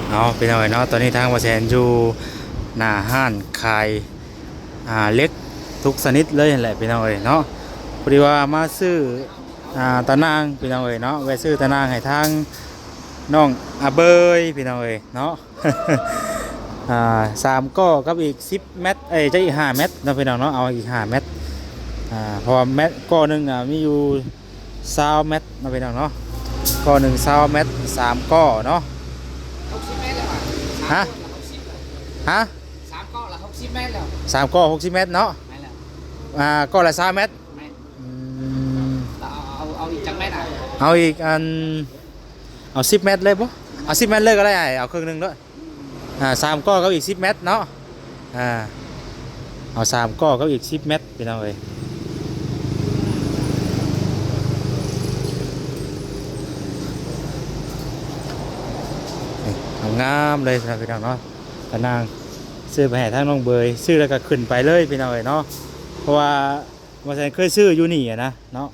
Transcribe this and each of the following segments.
ເອົາ ພີ່ນ້ອງເອີຍເນາະ, ຕອນນີ້ທາງບ່າວແສນຢູ່ໜ້າຮ້ານຂາຍ ອ່າ ເຫຼັກທຸກຊະນິດເລີຍຫັ້ນແຫຼະ ພີ່ນ້ອງເອີຍເນາະ. ພໍດີວ່າມາຊື້ ອ່າ ຕາໜ່າງ ພີ່ນ້ອງເອີຍເນາະ, ແວະຊື້ຕາໜ່າງໃຫ້ທາງນ້ອງອາເບີຍ ພີ່ນ້ອງເອີຍເນາະ. ອ່າ ສາມກໍກັບອີກສິບແມັດ ເອີຍ ຈະອີກຫ້າແມັດເນາະ ພີ່ນ້ອງເນາະ, ເອົາອີກຫ້າແມັດ. ອ່າ ເພາະວ່າແມັດ ກໍໜຶ່ງນະມີຢູ່ຊາວແມັດເນາະ ພີ່ນ້ອງເນາະ, ກໍໜຶ່ງຊາວແມັດ ສາມກໍເນາະ. ຫົກສິບແມັດແລ້ວຫວາ? ຮະ? ສາມກໍລະຫົກສິບແມັດແລ້ວ. ສາມກໍຫົກສິບແມັດເນາະ? ແມ່ນແລ້ວ. ອ່າ ກໍລະຊາວແມັດ? ແມ່ນ. ອືມ ເອົາ ເອົາ ເອົາອີກຈັກແມັດອະ? ເອົາອີກອັນ ເອົາສິບແມັດເລີຍບໍ? ເອົາສິບແມັດເລີຍກໍໄດ້ອ້າຍ, ເອົາເຄິ່ງໜຶ່ງເດີ. ອ່າ ສາມກໍກັບອີກສິບແມັດເນາະ. ອ່າ ເອົາສາມກໍກັບອີກສິບແມັດ ພີ່ນ້ອງເອີຍ. ນີ້ ງາມໆເລີຍພີ່ນ້ອງເນາະ, ຕາໜ່າງ ຊື້ໄປໃຫ້ທາງນ້ອງເບີຍ, ຊື້ແລ້ວກໍຂຶ້ນໄປເລີຍ ພີ່ນ້ອງເອີຍເນາະ. ເພາະວ່າ ວ່າຊັ້ນ ເຄີຍຊື້ຢູ່ນີ້ນະເນາະ,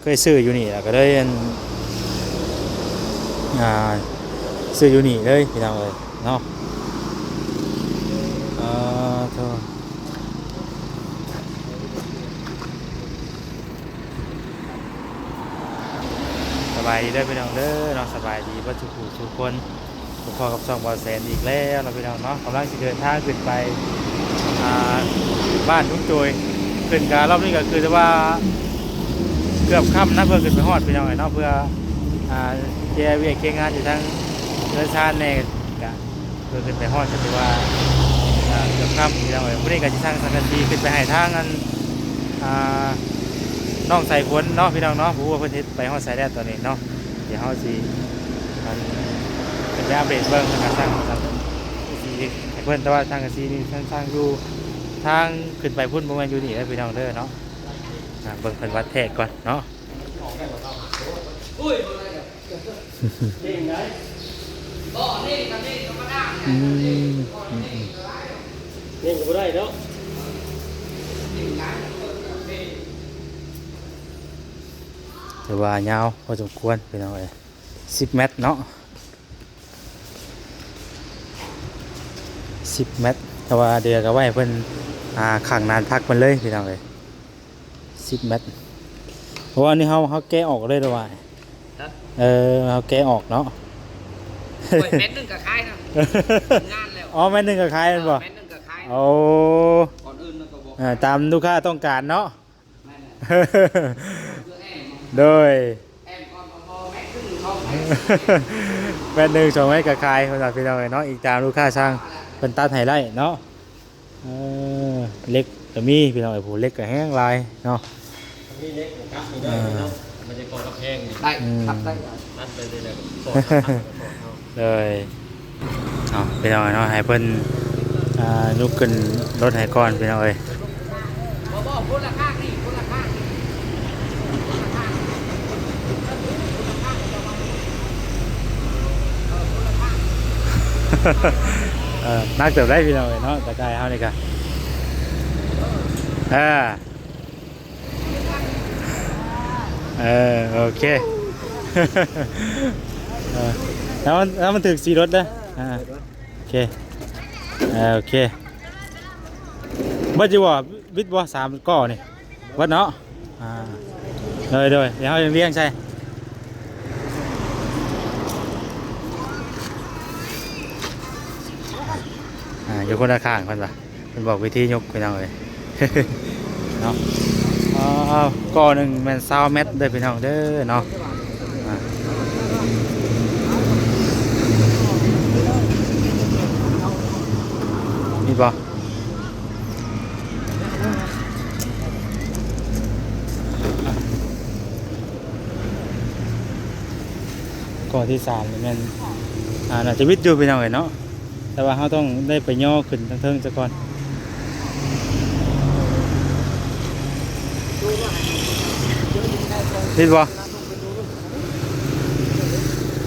ເຄີຍຊື້ຢູ່ນີ້ ແລ້ວກໍເລີຍ ອັນ ອ່າ ຊື້ຢູ່ນີ້ເລີຍ ພີ່ນ້ອງເອີຍເນາະ. ເອີ ໂທ ສະບາຍດີເດີພີ່ນ້ອງເດີເນາະ, ສະບາຍດີເບິດທຸກຜູ້ທຸກຄົນ. ພົບພໍ້ກັບຊ່ອງບ່າວແສນອີກແລ້ວເນາະ ພີ່ນ້ອງເນາະ. ກຳລັງຊິເດີນທາງຂຶ້ນໄປ ອ່າ ບ້ານລຸງໂຈຍ. ຂຶ້ນກະ ລອບນີ້ກະຄືແຕ່ວ່າເກືອບຄ່ຳນະ ເພື່ອຂຶ້ນໄປຮອດ ພີ່ນ້ອງເອີຍເນາະ, ເພື່ອ ອ່າ ເຄຍວຽກເຄຍງານຢູ່ທາງເຮືອນຊານແດ່ ກະເພື່ອຂຶ້ນໄປຮອດ ກະຖືວ່າ ອ່າ ເກືອບຄ່ຳ ພີ່ນ້ອງເອີຍ. ມື້ນີ້ກະຊິສັ່ງສັງກະສີຂຶ້ນໄປໃຫ້ທາງ ອັນ ອ່າ ນ້ອງສາຍຝົນເນາະ ພີ່ນ້ອງເນາະ, ບໍ່ຮູ້ວ່າເພິ່ນເຮັດໄປຮອດໃສແລ້ວຕອນນີ້ເນາະ. ດຽວເຮົາຊິ ອັນ ເປັນໄປອັບເດດເບິ່ງ ແລ້ວກໍສັ່ງ ສັ່ງ ຊິໃຫ້ເພິ່ນ, ແຕ່ວ່າສັງກະສີນີ້ ເພິ່ນສັ່ງຢູ່ທາງຂຶ້ນໄປພຸ້ນ ບໍ່ແມ່ນຢູ່ນີ້ເດີພີ່ນ້ອງເດີເນາະ. ອ່າ ເບິ່ງເພິ່ນວັດແທກກ່ອນເນາະ. ອືມ ອືມ ເນັ່ງກໍບໍ່ໄດ້ເນາະ. ຖືວ່າຍາວພໍສົມຄວນ ພີ່ນ້ອງເອີຍ. ສິບແມັດເນາະ, ສິບແມັດ, ແຕ່ວ່າເດືອກໍໄວ້ໃຫ້ເພິ່ນ ອ່າ ຂັງນານພັກເພິ່ນເລີຍ ພີ່ນ້ອງເອີຍ. ສິບແມັດ, ເພາະວ່າອັນນີ້ເຮົາ ເຮົາແກະອອກເລີຍເດີວ່າ. ຮະ? ເອີ ເຮົາແກະອອກເນາະ. ໂອ້ຍ ແມັດໜຶ່ງກໍຂາຍນະ ງານແລ້ວ. ອໍ ແມັດໜຶ່ງກໍຂາຍແມ່ນບໍ່? ເອີ ແມັດໜຶ່ງກໍຂາຍ. ໂອ້ ກ່ອນອື່ນມັນກໍບໍ່ ເອີ ຕາມລູກຄ້າຕ້ອງການເນາະ. ໂດຍ ແມັດໜຶ່ງ ສອງແມັດກໍຂາຍ ພີ່ນ້ອງເອີຍເນາະ. ອີງຕາມລູກຄ້າສັ່ງ ເພິ່ນຕັດໃຫ້ໄດ້ເນາະ. ເອີ ເຫຼັກກໍມີ ພີ່ນ້ອງເອີຍ, ໂອ້ ເຫຼັກກໍແຮງຫຼາຍເນາະ. ມີເຫຼັກກັບນີ້ເດີ ເອີ ເນາະ, ມັນຈະກໍ່ກຳແພງນີ້ ໄດ້ ອືມ ຕັດໄດ້ ຕັດໄປເລີຍແຫຼະ. ໂດຍ ເອົາ ພີ່ນ້ອງເນາະ, ໃຫ້ເພິ່ນ ອ່າ ຍົກຂຶ້ນລົດໃຫ້ກ່ອນ ພີ່ນ້ອງເອີຍ. ບໍ່ ບໍ່ ຄົນລະຂ້າງນີ້ ຄົນລະຂ້າງນີ້ ຄົນລະຂ້າງ ຄົນລະຂ້າງ ເຈົ້າວ່າ ເອີ ຄົນລະຂ້າງ. ເອີ ໜັກເຕີບໄດ໋ ພີ່ນ້ອງເອີຍເນາະ, ຕາຂ່າຍເຮົານີ້ກະ ເອີ ເອີ ໂອເຄ. ເອີ ແລ້ວມັນ ແລ້ວມັນຖືກສີລົດເດີ. ອ່າ ໂອເຄ ເອີ ໂອເຄ. ເບິດຢູ່ບໍ່? ບິດບໍ່? ສາມກໍນີ້ ເບິດເນາະ. ອ່າ ໂດຍ ໂດຍ ດຽວເຮົາຈະລຽງໃສ່. ອ່າ ຢູ່ຄົນລະຂ້າງເພິ່ນວ່າ. ເພິ່ນບອກວິທີຍົກ ພີ່ນ້ອງເອີຍ ເນາະ. ອໍ ກໍໜຶ່ງແມ່ນຊາວແມັດເດີ ພີ່ນ້ອງເດີເນາະ. ອ່າ ມີບໍ່? ກໍທີສາມນີ້ແມ່ນ ອ່າ ໜ້າຈະວິດຢູ່ ພີ່ນ້ອງເອີຍເນາະ, ແຕ່ວ່າເຮົາຕ້ອງໄດ້ໄປຍໍຂຶ້ນທາງເທິງຊະກ່ອນ. ຜິດບໍ່?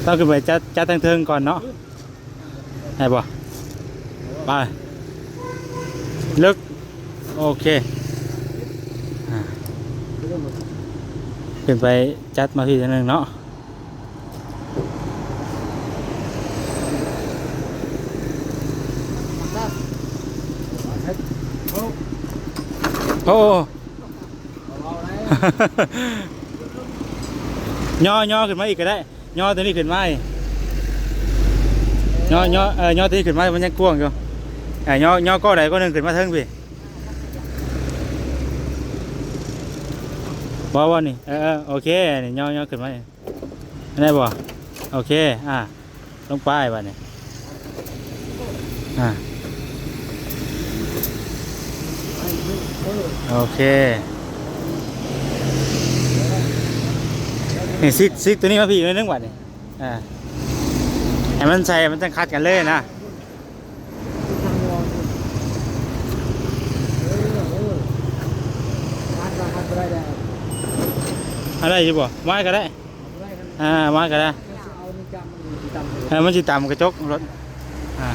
ຕ້ອງຂຶ້ນໄປຈັດ ຈັດທາງເທິງກ່ອນເນາະ. ໄດ້ບໍ່? ໄປ ເລິກ ໂອເຄ. ອ່າ ຂຶ້ນໄປຈັດມາພີ້ໜ້ອຍໜຶ່ງເນາະ. ໂອ້ ຍໍ ຍໍຂຶ້ນມາອີກກໍໄດ້. ຍໍຕົວນີ້ຂຶ້ນມາອີກ. ຍໍ ຍໍ ເອີ ຍໍຕົວນີ້ຂຶ້ນມາ ມັນຍັງກວ້າງຢູ່. ເອີ ຍໍ ຍໍກ້ອໃດກ້ອໜຶ່ງຂຶ້ນມາເທິງພີ້. ບໍ່ ບໍ່ນີ້. ເອີ ເອີ ໂອເຄ ນີ້ຍໍ ຍໍຂຶ້ນມາອີກ. ອັນນີ້ບໍ່? ໂອເຄ ອ່າ ລົງໄປບາດນີ້. ອ່າ ໂອເຄ ນີ້ ຊິກ ຊິກຕົວນີ້ມາພີ້ໜ້ອຍໜຶ່ງບາດນີ້. ອ່າ ໃຫ້ມັນໃສ່ ມັນຈັ່ງຂັດກັນເລີຍນະ. ອັນໃດຢູ່ບໍ່? ມາກໍໄດ້. ອ່າ ມາກໍໄດ້. ເອີ ມັນຊິຕຳກະຈົກລົດ. ອ່າ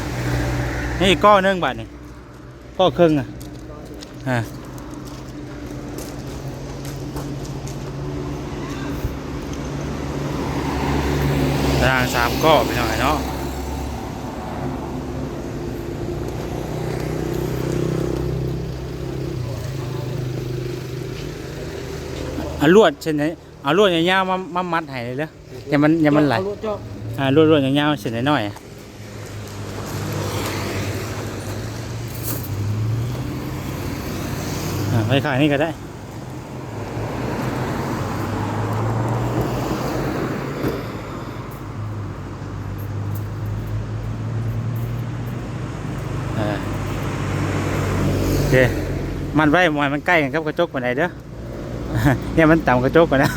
ນີ້ກ້ອໜຶ່ງບາດນີ້. ກໍເຄິ່ງອະ ອ່າ ທາງສາມກໍ ພີ່ນ້ອງເນາະ. ເອົາລວດເສັ້ນໃຫ້ ເອົາລວດຍາວໆມາ ມາມັດໃຫ້ເດີ້. ຢ່າມັນ ຢ່າມັນໄຫຼ. ເອົາລວດຈອກ ອ່າ ລວດ ລວດຍາວໆ ເສັ້ນນ້ອຍໆ ອະ ອ່າ ໄວ້ຂ້າງນີ້ກໍໄດ້. ເອີ ໂອເຄ ມັດໄວ້ ບໍ່ໃຫ້ມັນໃກ້ກັນກັບກະຈົກປານໃດເດີ້. ຢ່າມັນຕຳກະຈົກກ່ອນນະ.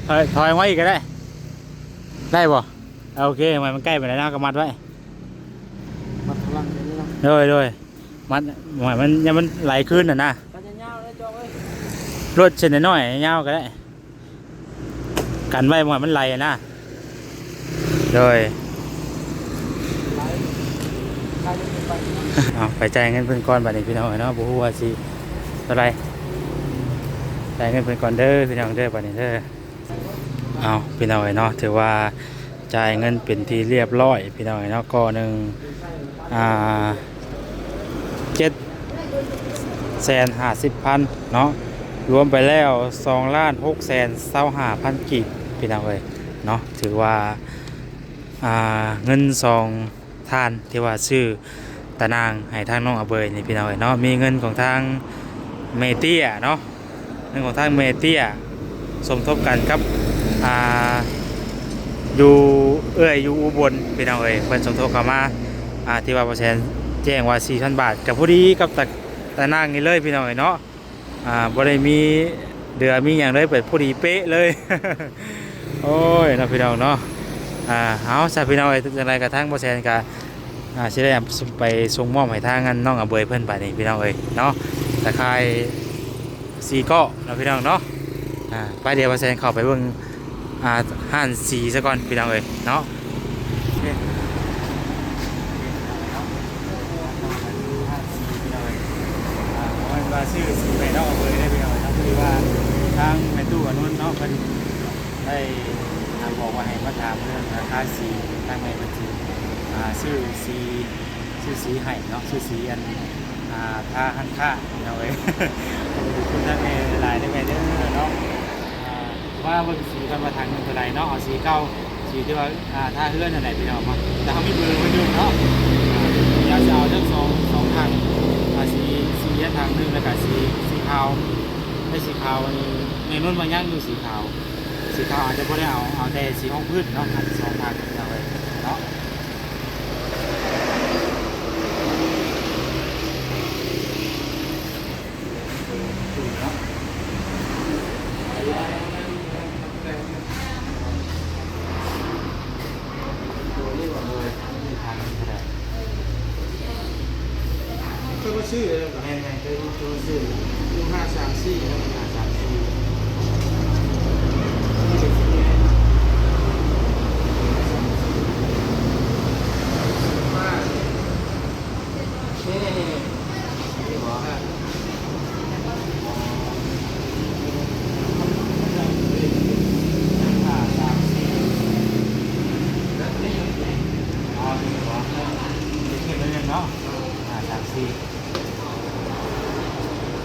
ເອີ ຖອຍ ຖອຍອອກມາອີກກໍໄດ້. ໄດ້ບໍ່? ໂອເຄ ມັນໃກ້ປານໃດນະ ກໍມັດໄວ້. ມັດຂ້າງຫຼັງແບບນີ້ເນາະ. ໂດຍ ໂດຍ ມັດ ມັນ ຢ່າມັນໄຫຼຄືນນະນະ. ຕັດຍາວໆເລີຍຈອກເອີຍ. ລວດເສັ້ນນ້ອຍໆ ຍາວກໍໄດ້. ກັນໄວ້ບໍ່ໃຫ້ມັນໄຫຼນະ. ໂດຍ ເອົາໄປຈ່າຍເງິນເພິ່ນກ່ອນບາດນີ້ ພີ່ນ້ອງເອີຍເນາະ. ບໍ່ຮູ້ວ່າຊິເທົ່າໃດ. ຈ່າຍເງິນເພິ່ນກ່ອນເດີ້ ພີ່ນ້ອງເດີ້ ບາດນີ້ເດີ້. ເອົາ ພີ່ນ້ອງເອີຍເນາະ ຖືວ່າຈ່າຍເງິນເປັນທີ່ລຽບຮ້ອຍ ພີ່ນ້ອງເອີຍເນາະ. ກໍໜຶ່ງ ອ່າ ເຈັດແສນຫ້າສິບພັນເນາະ ລວມໄປແລ້ວ ສອງລ້ານຫົກແສນຊາວຫ້າພັນກີບ ພີ່ນ້ອງເອີຍເນາະ. ຖືວ່າ ອ່າ ເງິນສອງທ່ານທີ່ວ່າຊື້ຕາໜ່າງໃຫ້ທາງນ້ອງອາເບີຍນີ້ ພີ່ນ້ອງເອີຍເນາະ. ມີເງິນຂອງທາງແມ່ເຕ້ຍເນາະ ເງິນຂອງທາງແມ່ເຕ້ຍ ສົມທົບກັນກັບ ອ່າ ຢູ່ ເອື້ອຍຢູ່ອຸບົນ ພີ່ນ້ອງເອີຍ. ເພິ່ນສົມທົບເຂົ້າມາ ອ່າ ທີ່ວ່າບໍ່ແສນແຈ້ງວ່າສີ່ພັນບາດ ກໍພໍດີກັບຕາ ຕາໜ່າງນີ້ເລີຍ ພີ່ນ້ອງເອີຍເນາະ. ອ່າ ບໍ່ໄດ້ມີເຫຼືອມີຫຍັງເລີຍ ເປີດພໍດີເປະເລີຍ. ໂອ້ຍເນາະ ພີ່ນ້ອງເນາະ. ອ່າ ເອົາຊະ ພີ່ນ້ອງເອີຍ ຈັ່ງໃດກໍທາງບໍ່ແສນກໍ ອ່າ ຊິໄດ້ໄປສົ່ງມອບໃຫ້ທາງອັນນ້ອງອາເບີຍເພິ່ນບາດນີ້ ພີ່ນ້ອງເອີຍເນາະ. ຕາຂ່າຍສີ່ເກາະເນາະ ພີ່ນ້ອງເນາະ. ອ່າ ໄປ ດຽວບໍ່ແສນເຂົ້າໄປເບິ່ງ ອ່າ ຮ້ານສີຊະກ່ອນ ພີ່ນ້ອງເອີຍເນາະ. ໂອເຄ ຮ້ານສີ ພີ່ນ້ອງເອີຍ. ອ່າ ບໍ່ແມ່ນວ່າຊື້ສີໃຫ້ນ້ອງອາເບີຍເດ້ ພີ່ນ້ອງເອີຍເນາະ. ພໍດີວ່າທາງແມ່ຕູ້ອານົນເນາະ ເພິ່ນ ໄດ້ ອ່າ ບອກວ່າໃຫ້ມາຖາມເລື່ອງລາຄາສີ ທາງແມ່ເພິ່ນຊິ ອ່າ ຊື້ສີ ຊື້ສີໃຫ້ເນາະ ຊື້ສີອັນ ອ່າ ທາຮ້ານຄ້າພີ່ນ້ອງເອີຍ. ຂອບຄຸນທາງແມ່ຫຼາຍໆເດີແມ່ເດີເນາະ. ອ່າ ມາເບິ່ງສີກ່ອນວ່າຖັງໜຶ່ງເທົ່າໃດເນາະ. ເອົາສີເກົ່າ ສີທີ່ວ່າ ອ່າ ທາເຮືອນນັ້ນແຫຼະພີ່ນ້ອງເນາະ. ແຕ່ເຮົາມີເບີໄວ້ຢູ່ເນາະ. ອ່າ ຢາກຈະເອົາທັງສອງ ສອງຖັງ ອ່າ ສີ ສີເຮືອນຖັງໜຶ່ງ ແລ້ວກະສີ ສີຂາວ ໃນສີຂາວນີ້ ແມ່ນົນວ່າຍັງຢູ່ສີຂາວ. ສີຂາວອາດຈະບໍ່ໄດ້ເອົາ ເອົາແຕ່ສີຮອງພື້ນເນາະ ອາດຈະສອງທາງເນາະ ເນາະ. ເພິ່ນມາຊື້ແລ້ວກໍ ແມ່ນໆ ເພິ່ນມາຊື້ ຢູ່ຫ້າສາມສີ່ ຫ້າສາມສີ່ ນີ້ເປັນສີແດງ ນີ້ ນີ້ ນີ້ ນີ້ ນີ້ບໍ່ ຫ້າສາມສີ່ ນີ້ ນີ້ ອໍ ນີ້ບໍ່ ເປັນເຂດໜຶ່ງເນາະ. ຫ້າສາມສີ່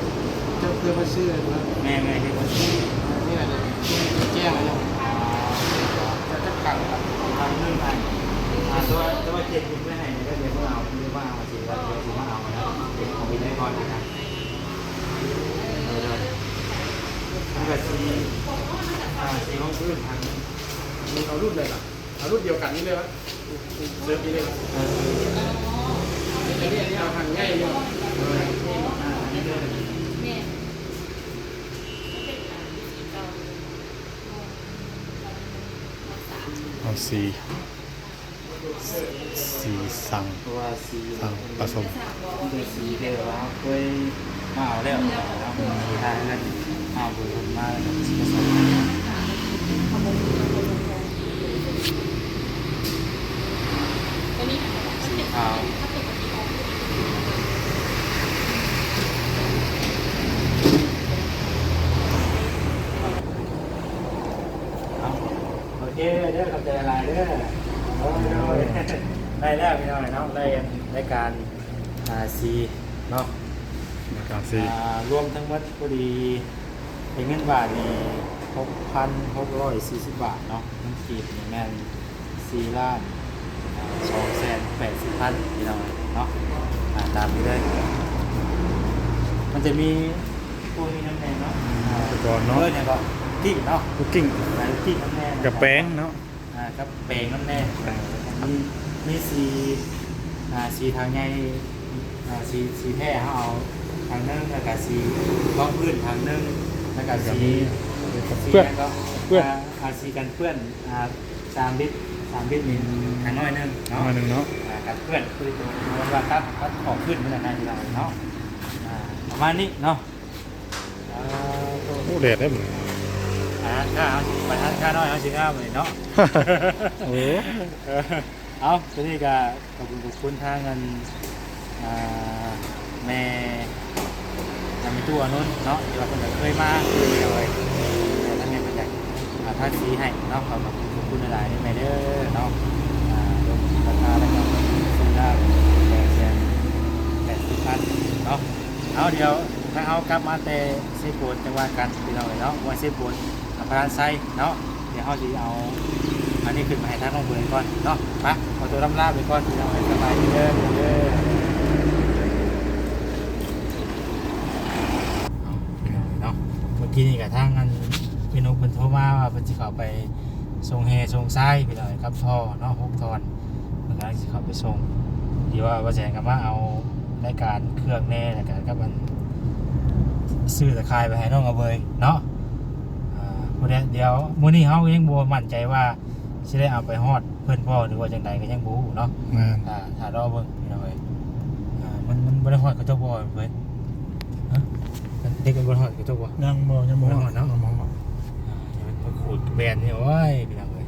ໂອ້ ຄືມາຊື້ເນາະ. ແມ່ນໆ ຄືມາຊື້. ນີ້ແຫຼະ ແຈ້ງແລ້ວ. ອ່າ ຈະຈັດການກັບທາງເລື່ອງໃຫ້ ອ່າ ແຕ່ວ່າ ແຕ່ວ່າເຂດທີ່ໄວ້ໃຫ້ກໍດຽວມາເອົາ ດຽວມາເອົາ ຊິວ່າ ດຽວຊິມາເອົານະ ເປັນຂອງວິໄລພອນນະ. ໂດຍໆ ມັນກໍຊິ ອ່າ ຊິຂອງພື້ນທາງ ເອົາລຸ້ນໃດລະ? ເອົາລຸ້ນດຽວກັນນີ້ເລີຍວະ? ເຊີບນີ້ເລີຍວະ? ເອີ ອັນນີ້ ອັນນີ້ເອົາຖັງໃຫຍ່ເນາະ. ເອີ ເອົາສີ ສີສັງ ເພາະວ່າສີ ສັງປະສົມ ມັນເປັນສີທີ່ວ່າເຮົາເຄີຍມາເອົາແລ້ວເນາະ. ເຮົາເຄີຍມາເຮືອນ ເຮົາເຄີຍມາແລ້ວກໍຊິປະສົມ ສີຂາວ. ເອົາ ໂອເຄເດີ ຂອບໃຈຫຼາຍເດີ. ໂດຍ ໂດຍ ໄດ້ແລ້ວພີ່ນ້ອງເນາະ ໄດ້ ໄດ້ການ ອ່າ ສີເນາະ ການສີ ອ່າ ລວມທັງໝົດພໍດີເປັນເງິນບາດນີ້ ຫົກພັນຫົກຮ້ອຍສີ່ສິບບາດເນາະ. ເງິນກີບນີ້ແມ່ນສີ່ລ້ານສອງແສນແປດສິບພັນ ພີ່ນ້ອງເນາະ. ອ່າ ຕາມນີ້ເລີຍ ມັນຈະມີພວກນີ້ນຳແດ່ເນາະ. ອຸປະກອນເນາະ ເອີ້ນຫຍັງກໍ ກຸກກິ້ງເນາະ ກຸກກິ້ງ ອ່າ ກຸກກິ້ງນຳແດ່ ກະແປງເນາະ. ອ່າ ກັບແປງນຳແດ່ ມີ ມີສີ ອ່າ ສີຖັງໃຫຍ່ ອ່າ ສີ ສີແທ້ເຮົາເອົາຖັງໜຶ່ງ ແລ້ວກະສີຮອງພື້ນຖັງໜຶ່ງ ແລ້ວກະສີ ສີຫຍັງກໍ ເປື້ອນ ອ່າ ອ່າ ສີກັນເປື້ອນ ອ່າ ສາມລິດ ສາມລິດນີ້ ອືມ ຢ່າງໜ້ອຍໜຶ່ງເນາະ ໜ້ອຍໜຶ່ງເນາະ. ອ່າ ກັນເປື້ອນຄືຕົວ ຕົວວ່າຕັດ ຕັດຂອບພື້ນມັນນັ້ນນະ ພີ່ນ້ອງເນາະ. ອ່າ ປະມານນີ້ເນາະ. ເອີ ໂອ້ ແດດເດ້ມື້ນີ້ ຮ້ານຄ້າເຮົາຊິ ໄປຮ້ານຄ້ານ້ອຍເຮົາຊິງາມມື້ນີ້ເນາະ. ໂອ້ ເອີ ເອົາ ໂຕນີ້ກໍຂອບຄຸນ ຂອບຄຸນທາງອັນ ອ່າ ແມ່ ແມ່ຕູ້ອານົນເນາະ ທີ່ວ່າເພິ່ນກໍເຄີຍມາຢູ່ແລ້ວເລີຍ ແຕ່ທາງນີ້ເພິ່ນກໍ ອ່າ ທາສີໃຫ້ເນາະ. ກໍຂອບຄຸນ ຂອບຄຸນຫຼາຍໆເດີແມ່ເດີເນາະ. ອ່າ ລົດລາຄາແລ້ວກໍເປັນລາວ ແປດແສນແປດສິບພັນເນາະ. ເອົາ ດຽວທາງເຮົາກັບມາແຕ່ເຊໂປນຈັ່ງວ່າກັນ ພີ່ນ້ອງເອີຍເນາະ ວ່າເຊໂປນ ອາ ພະລານໄຊເນາະ. ດຽວເຮົາຊິເອົາອັນນີ້ຂຶ້ນມາໃຫ້ທາງນ້ອງເບີຍກ່ອນເນາະ. ໄປ ຂໍຕົວລຳລາໄປກ່ອນ ພີ່ນ້ອງເອີຍ ສະບາຍດີເດີ ເດີ. ເອົາ ພີ່ນ້ອງເອີຍເນາະ ເມື່ອກີ້ນີ້ກໍທາງອັນ ເອື້ອຍນົກເພິ່ນໂທມາວ່າເພິ່ນຊິເຂົ້າໄປສົ່ງແຮ່ສົ່ງຊາຍ ພີ່ນ້ອງເອີຍ ກັບທໍ່ເນາະ ຫົກທ່ອນ. ເພິ່ນກຳລັງຊິເຂົ້າໄປສົ່ງ ທີ່ວ່າ ວ່າແສນກໍມາເອົາລາຍການເຄື່ອງແດ່ ແລ້ວກໍກັບອັນຊື້ຕະຂ່າຍໄປໃຫ້ນ້ອງອາເບີຍເນາະ. ອ່າ ຜູ້ໃດ ດຽວມື້ນີ້ເຮົາກໍຍັງບໍ່ໝັ້ນໃຈວ່າຊິໄດ້ເອົາໄປຮອດເພິ່ນບໍ່ ຫຼືວ່າຈັ່ງໃດກໍຍັງບໍ່ຮູ້ເນາະ. ແມ່ນ ຖ້າ ຖ້າລໍເບິ່ງ ພີ່ນ້ອງເອີຍ. ອ່າ ມັນ ມັນບໍ່ໄດ້ຮອດກະຈົກບໍ່ເວີຍ? ຮະ? ເດັກມັນບໍ່ໄດ້ຮອດກະຈົກບໍ່? ຍັງບໍ່ ຍັງບໍ່ຮອດເນາະ ຍັງບໍ່ຮອດ. ອ່າ ມັນຂູດແບນນີ້ ໂອ້ຍ ພີ່ນ້ອງເອີຍ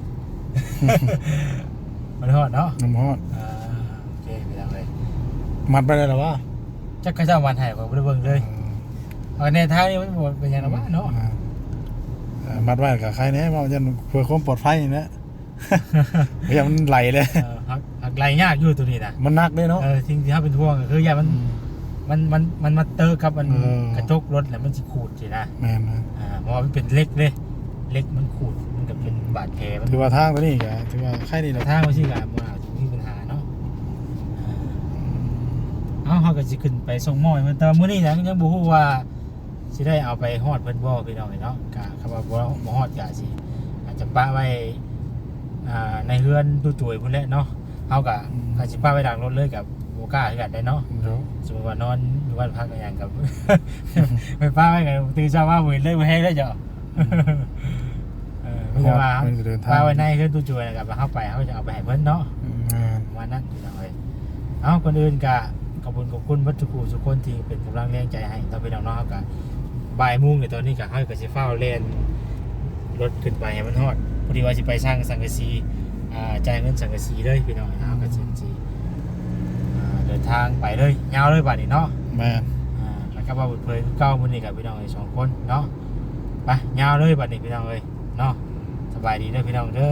ບໍ່ໄດ້ຮອດເນາະ ຍັງບໍ່ຮອດ. ອ່າ ໂອເຄ ພີ່ນ້ອງເອີຍ ມັດໄວ້ແລ້ວລະວະ? ຈັກເຂົາເຈົ້າມັດໃຫ້ ຂ້ອຍບໍ່ໄດ້ເບິ່ງເລີຍ. ເອີ ເອົາແນ່ທ້າຍນີ້ມັນບໍ່ເປັນຫຍັງດອກວະເນາະ. ອ່າ ເອີ ມັດໄວ້ກໍໄຄແນ່ ເວົ້າຢ້ານເພື່ອຄວາມປອດໄພນີ້ແຫຼະ. ຢ້ານມັນໄຫຼເລີຍ. ເອີ ຫາກ ຫາກໄຫຼຍາກຢູ່ໂຕນີ້ນະ ມັນໜັກເດ້ເນາະ. ເອີ ສິ່ງທີ່ເຮົາເປັນຫ່ວງກໍຄືຢ້ານມັນ ອືມ ມັນ ມັນ ມັນມາເຕີກັບອັນ ເອີ ກະຈົກລົດ ແລ້ວມັນຊິຂູດຊີ້ນະ. ແມ່ນ ອ່າ ເພາະວ່າມັນເປັນເຫຼັກເດ້ ເຫຼັກມັນຂູດ ມັນກໍເປັນບາດແຜມັນ. ຖືວ່າທາງໂຕນີ້ກໍຖືວ່າໄຄດີແຫຼະ ທາງມັນຊິກໍບໍ່ໜ້າມີບັນຫາເນາະ. ເອີ ເອົາ ເຮົາກໍຊິຂຶ້ນໄປສົ່ງມອບໃຫ້ເພິ່ນ ແຕ່ວ່າມື້ນີ້ນະ ຍັງບໍ່ຮູ້ວ່າ ຊິໄດ້ເອົາໄປຮອດເພິ່ນບໍ່ ພີ່ນ້ອງເອີຍເນາະ. ກະຄຳວ່າບໍ່ ບໍ່ຮອດກະຊິ ອາດຈະປະໄວ້ ອ່າ ໃນເຮືອນຕູ້ໂຈຍພຸ້ນແຫຼະເນາະ. ເຮົາກະ ອືມ ອາດຊິປະໄວ້ຫຼັງລົດເລີຍ ກະບໍ່ກ້າຄືກັນໄດ໋ເນາະ. ໂດຍ ສົມມຸດວ່ານອນຢູ່ບ້ານພັກອີ່ຫຍັງກະ ໄປປະໄວ້ກະຕື່ນເຊົ້າມາບໍ່ເຫັນເລີຍ ບໍ່ແຮງເລີຍເຈົ້າ. ອືມ ເອີ ມີແຕ່ວ່າ ມັນຊິເດີນທາງ ປະໄວ້ໃນເຮືອນຕູ້ໂຈຍ ແລ້ວກະເຮົາໄປ ເຮົາຈະເອົາໄປໃຫ້ເພິ່ນເນາະ. ອືມ ປະມານນັ້ນ ພີ່ນ້ອງເອີຍ. ເອົາ ກ່ອນອື່ນກະຂອບຄຸນ ຂອບຄຸນເບິດທຸກຜູ້ທຸກຄົນທີ່ເປັນກຳລັງແຮງໃຈໃຫ້ເນາະ ພີ່ນ້ອງເນາະ. ເຮົາກະບ່າຍໂມງແລ້ວ ຕອນນີ້ກະເຮົາກະຊິຟ້າວແລ່ນລົດຂຶ້ນໄປໃຫ້ມັນຮອດ ພໍດີວ່າຊິໄປສັ່ງສັງກະສີ ອ່າ ຈ່າຍເງິນສັງກະສີເລີຍ ພີ່ນ້ອງ. ເຮົາກະຊິ ຊິ ອ່າ ເດີນທາງໄປເລີຍ ຍາວເລີຍບາດນີ້ເນາະ. ແມ່ນ ອ່າ ແລ້ວກະມາເປີດເຜີຍຄືເກົ່າມື້ນີ້ກະ ພີ່ນ້ອງເອີຍ ສອງຄົນເນາະ. ໄປ ຍາວເລີຍບາດນີ້ ພີ່ນ້ອງເອີຍເນາະ. ສະບາຍດີເດີ ພີ່ນ້ອງເດີ.